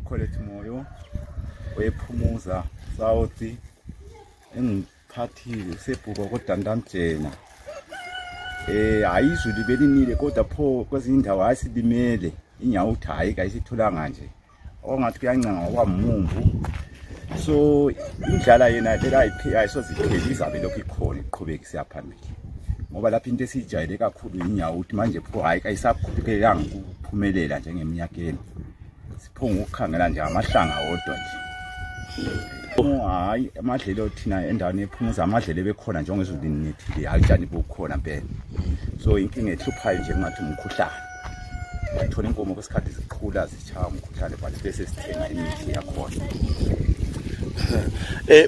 Colette Moyo oyephumuza South engiphathile sebhuka koDandamjena. Hayi izulu belinile kodwa pho kwezinye indawo hayi silimele inyawuthi hayi kayisitholanga nje. Ongathi kuyancenga ngoba mumbu. So indlala yena vele ayisozipheli izabe lokhu ikhona iqhubeka isiya phambili. Ngoba lapha into esijayele kakhulu inyawuthi manje pho hayi kayisakhuphelanga ukuphumelela njengeminyakeni. Siphonga ukukhangela nje amahlanga wodwa nje. Hayi amadlelo thina endaweni ephumuza amadlelo bekhona njengezulu linethile hayi utshani bukhona mpela. So inkinga ehluphayo nje kungathi umkhuhlane. Wathola inkomo kwesikhathi ziqhula zichaya umkhuhlane but bese sithenga imithi yakhona.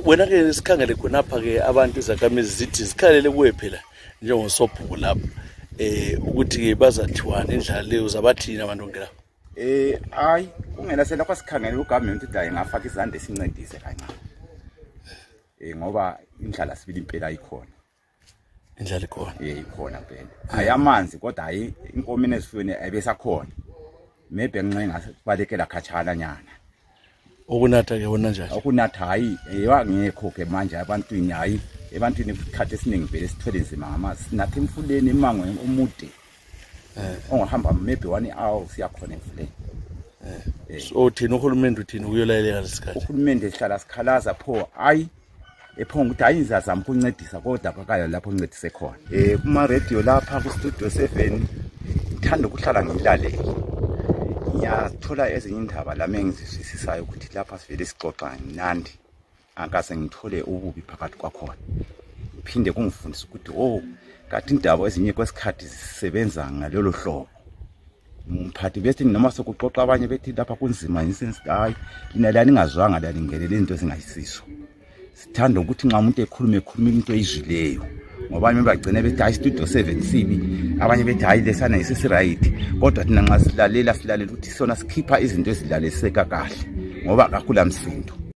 Wena ke sikhangele khonapha ke abantu izakhamizi zithi zikhalele kuwe phela njengosobhuku lapha ukuthi ke bazathiwani indlala leyo zabathini abantu bonke lapha. Hayi kungela selapha sikhangele ugovernment ukuthi engafaka izandla esincedise kancane. Ngoba indlala sibili impela ikhona. Indlala ikhona. Ikhona impela. Hayi amanzi kodwa hayi inkomo ezifuyweni ayibesakhona. Maybe ngincenga sibalekela khatshana nyana. Ukunatha ke wona njani? Ukunatha hayi ngekho ke manje abantwini hayi ebantwini isikhathi esiningi vele sithwele nzima ngamanzi. Sinatha emfuleni imango omude. Ongahamba maybe 1 hour siyakhona emfuleni. So thina uhulumende uthini uyolalela lesikhathi? Uhulumende sihlala sikhalaza pho hayi ephonga ukuthi hayi ngizazama ukuncedisa kodwa akakayo lapho uncedise khona. Kuma radio lapha ku Studio 7 ngithanda ukuhlala ngilalele. Ngiyathola ezinye indaba lami engizizwisisayo ukuthi lapha sivele sixoxa mnandi. Angase ngithole ububi phakathi kwakhona. Phinde kungifundisa ukuthi oh kathi indaba ezinye kwesikhathi zisebenza ngalolu hlobo. Umphathi bethi noma sokuxoxa abanye bethi lapha kunzima insense hayi lina la ningazwanga la ningenele izinto ezingayisiso. Sithanda ukuthi nxa umuntu ekhuluma ekhuluma into eyizwileyo ngoba abanye bagcina bethi hayi Studio 7 sibi abanye bethi hayi lesana isisi right kodwa thina nxa silalela silalela ukuthi sona sikhipha izinto ezilaliseka kahle ngoba akula msindo.